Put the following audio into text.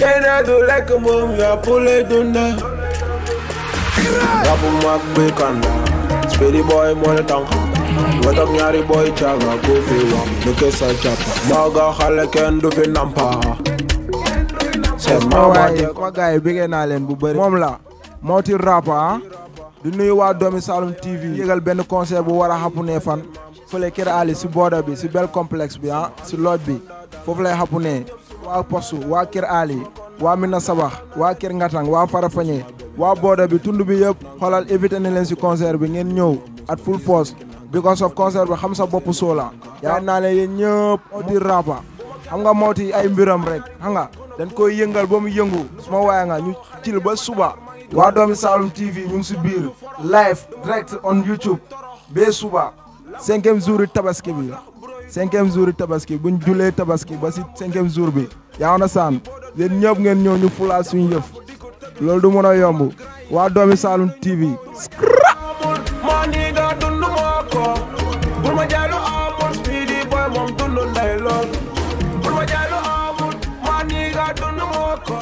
Kene du lekk moom yàpp lay dunda. Rapu mag bi kan Speedy boy moo ne tànk nga toog ñaari boy caaga ko fi wax nu kesa cappa maaga xale kenn du fi nampa c'est ma gaay bëggee naa leen bu bëri moom la Mauty rapa di nuyu waa doomi Saloum TV yëgal benn concert bu war a xapu ne fan fële Keur Ali si border bi si bel complexe bi si looj bi foofu lay xapu ne waa postu waa Keur Ali waa Mina Sabax waa Keur Ngatang waa Farafeñe waa border bi tund bi yëpp xoolal évité na leen si concert bi ngeen ñëw at full force because of concert bi xam sa bopp soola yaa naa leen yéen ñëpp Mauty rapa xam nga Mauty ay mbiram rek xam nga dañ koy yëngal ba mu yëngu suma waaye nga ñu cil ba suba waa doomi Saloum TV ñu ngi si biir live direct on YouTube bee suba 5e jour tabaski bi 5e jour tabaski buñ julee tabaski ba si 5e jour bi yaa na saan yéen ñëpp ngeen ñëw ñu fulaal suñu yëf loolu du mën a yomb waa doomi Saloum TV Maniga dundu moko Bulma jalu amul Speedy boy mom dundu nday lool Bulma jalu amul Maniga dundu moko